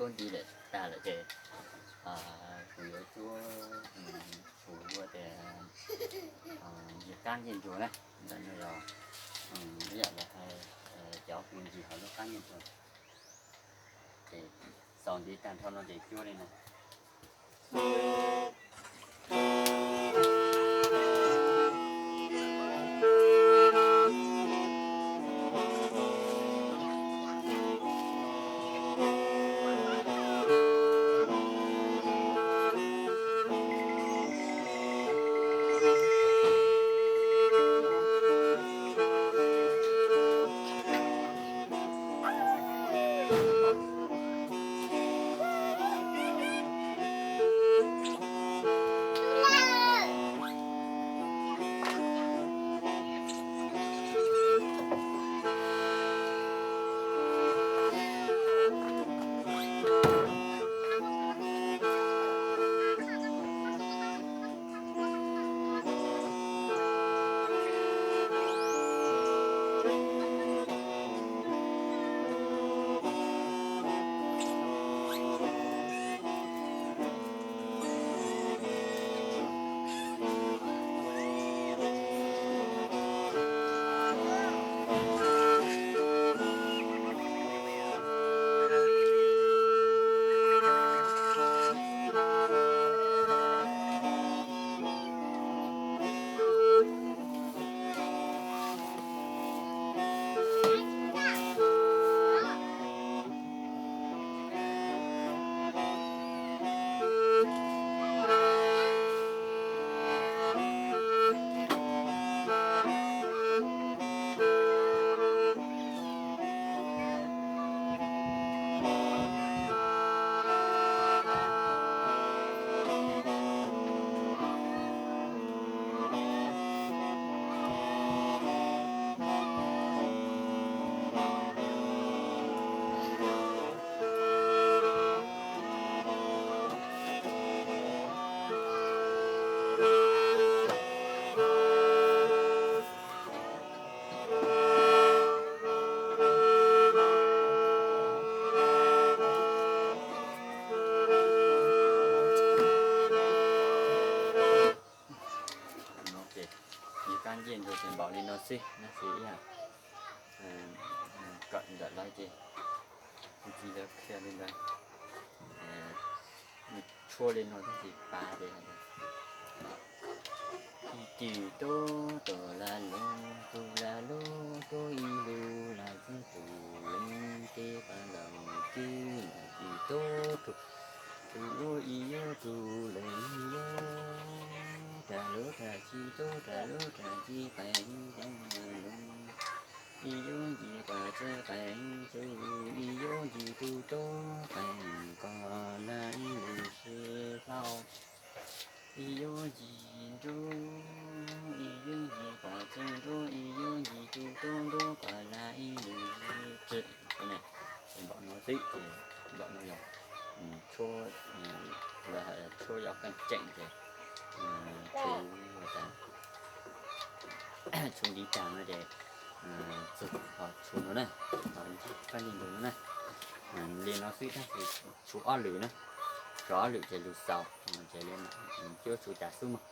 Cuab nti lawm tag lawm ces kuv yuav cuab, kuv yuav tias ncej qab ncej nruas na, ntawm no yog ib yam li hais cov hu ncig hauv lub qab ncej nruas. Ces xaus nti tag nrho no ces cuab li no. Ces ncej qab ncej nruas ces npaum li no xwb, nab xis ib yam kawm ntawm lawv ces txi lawv qhia li ntawd, tshuab li no tab sis pav ces ib cim tub tus lag lub, tus lag lub tub ib lub lag txwb tus leej teb pas laus tib, cim tub tus, tus ub ib yub tus leej yub, rag lub rag txi tub rag lub rag txi qees tub lub, ib yub ncig pas txwb qees tub, ib yub ncig tus tub qees koj lag ib lub sib hlau. Ib yub ncig nruab, ib yub ncig pas txwb nruab, ib yub ncig tus tub nruab koj lag ib lub sib tw. Npaum no xwb ces npaum no yog tshuab, tshuab yov keej tseem ces tshuab, tshuab ntiv tag no ces txug qhov tshuab no na, qab ncej nruas no na. Li no xwb tab sis tshuab ob lwm na, tshuab ob lwm ces lug xaus ces li no, cuab tshuab tas xwb mog.